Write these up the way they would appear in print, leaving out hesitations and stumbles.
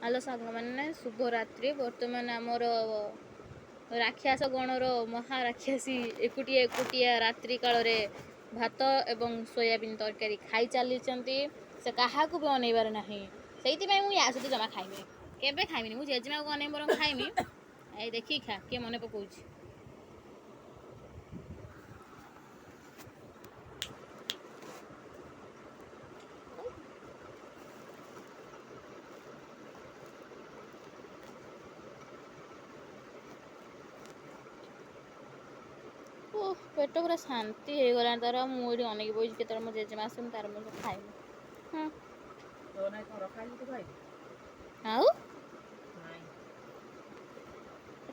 Hello ସାଙ୍ଗମାନେ, ଶୁଭରାତ୍ରି। ବର୍ତ୍ତମାନ ଆମର ରାକ୍ଷସ ଗଣର ମହାରାକ୍ଷସୀ ଏକୁଟିଆ ଏକୁଟିଆ ରାତ୍ରି କାଳରେ ଭାତ ଏବଂ ସୋୟାବିନ୍ ତରକାରୀ ଖାଇ ଚାଲିଛନ୍ତି। ସେ କାହାକୁ ବି ଅନେଇବାର ନାହିଁ। ସେଇଥିପାଇଁ ମୁଁ ୟା ସହିତ ଜମା ଖାଇମିନି, କେବେ ଖାଇମିନି। ମୁଁ ଜେଜେମାକୁ ଅନେଇ ବରଂ ଖାଇମି। ଏଇ ଦେଖିକି ଖା, କିଏ ମନେ ପକଉଛି। ଓଃ, ପେଟ ପୁରା ଶାନ୍ତି ହେଇଗଲାଣି ତାର। ମୁଁ ଏଇଠି ଅନେଇକି ବଇଛି, କେତେବେଳେ ମୋ ଜେଜେମା ଆସିବ, ତାର ମୋର ଖାଇମୁ। ହଁ। ତୋ ନାଇଁ କଣ ରଖା ହେଇଛି ତୁ ଖାଇବୁ? ଆଉ ନାଇଁ।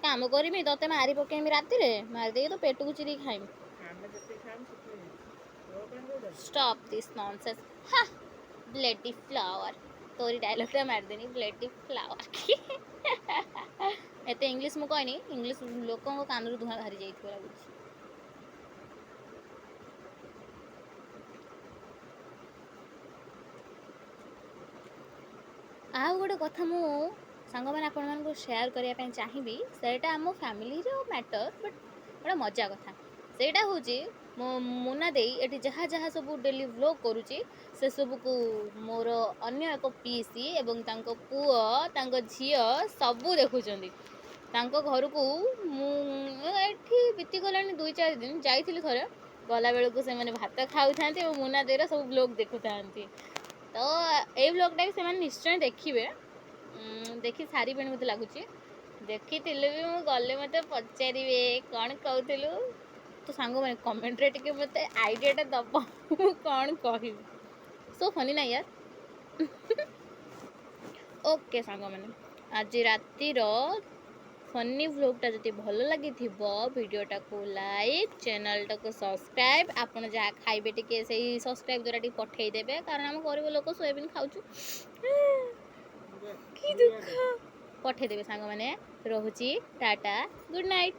କାମ କରିମି, ତତେ ମାରି ପକେଇମି, ରାତିରେ ମାରିଦେଇକି ତୋ ପେଟକୁ ଚିରିକି ଖାଇମି। ଆମେ ଯେତିକି ଖାଇବୁ ସେତିକି ହେଇଛି। ତୋ ପାଇଁ କୋଉଟା? Stop this nonsense. Ha, bloody flower. Tori ଡାଇଲଗ୍ଟା ମାରିଦେନି, bloody flower. ଏତେ ଇଂଲିଶ ମୁଁ କହିନି, ଇଂଲିଶ ଲୋକଙ୍କ କାନରୁ ଧୂଆଁ ବାହାରି ଯାଇଥିବ ଲାଗୁଛି। ଆଉ ଗୋଟେ କଥା ମୁଁ ସାଙ୍ଗମାନେ ଆପଣମାନଙ୍କୁ ସେୟାର କରିବା ପାଇଁ ଚାହିଁବି, ସେଇଟା ଆମ ଫ୍ୟାମିଲିର ମ୍ୟାଟର୍, ବଟ୍ ଗୋଟେ ମଜା କଥା। ସେଇଟା ହେଉଛି ମୋ ମୁନା ଦେଇ ଏଠି ଯାହା ଯାହା ସବୁ ଡେଲି ଭ୍ଲଗ୍ କରୁଛି, ସେସବୁକୁ ମୋର ଅନ୍ୟ ଏକ ପିଇସି ଏବଂ ତାଙ୍କ ପୁଅ, ତାଙ୍କ ଝିଅ ସବୁ ଦେଖୁଛନ୍ତି। ତାଙ୍କ ଘରକୁ ମୁଁ ଏଠି ବିତିଗଲାଣି 2-4 ଦିନ, ଯାଇଥିଲି ଥରେ। ଗଲାବେଳକୁ ସେମାନେ ଭାତ ଖାଉଥାନ୍ତି ଏବଂ ମୁନା ଦେଇର ସବୁ ଭ୍ଲଗ୍ ଦେଖୁଥାନ୍ତି। ତ ଏଇ ଭ୍ଲଗ୍ଟା ବି ସେମାନେ ନିଶ୍ଚୟ ଦେଖିବେ। ଦେଖି ସାରିବେଣି ମୋତେ ଲାଗୁଛି। ଦେଖିଥିଲେ ବି ମୁଁ ଗଲେ ମୋତେ ପଚାରିବେ କ'ଣ କହୁଥିଲୁ। ତ ସାଙ୍ଗମାନେ, କମେଣ୍ଟରେ ଟିକେ ମୋତେ ଆଇଡ଼ିଆଟା ଦେବ, ମୁଁ କ'ଣ କହିବି। ସୋ ଫନି ନା ୟାର। ଓକେ ସାଙ୍ଗମାନେ, ଆଜି ରାତିର ଫନି ଭ୍ଲଗ୍ଟା ଯଦି ଭଲ ଲାଗିଥିବ, ଭିଡ଼ିଓଟାକୁ ଲାଇକ୍, ଚ୍ୟାନେଲ୍ଟାକୁ ସବସ୍କ୍ରାଇବ୍, ଆପଣ ଯାହା ଖାଇବେ ଟିକେ ସେଇ ସବସ୍କ୍ରାଇବ୍ ଦ୍ୱାରା ଟିକେ ପଠେଇଦେବେ, କାରଣ ଆମ ଗରିବ ଲୋକ ସୋୟାବିନ୍ ଖାଉଛୁ, କି ଦୁଃଖ। ପଠେଇଦେବେ ସାଙ୍ଗମାନେ। ରହୁଛି, ଟାଟା, ଗୁଡ଼୍ ନାଇଟ୍।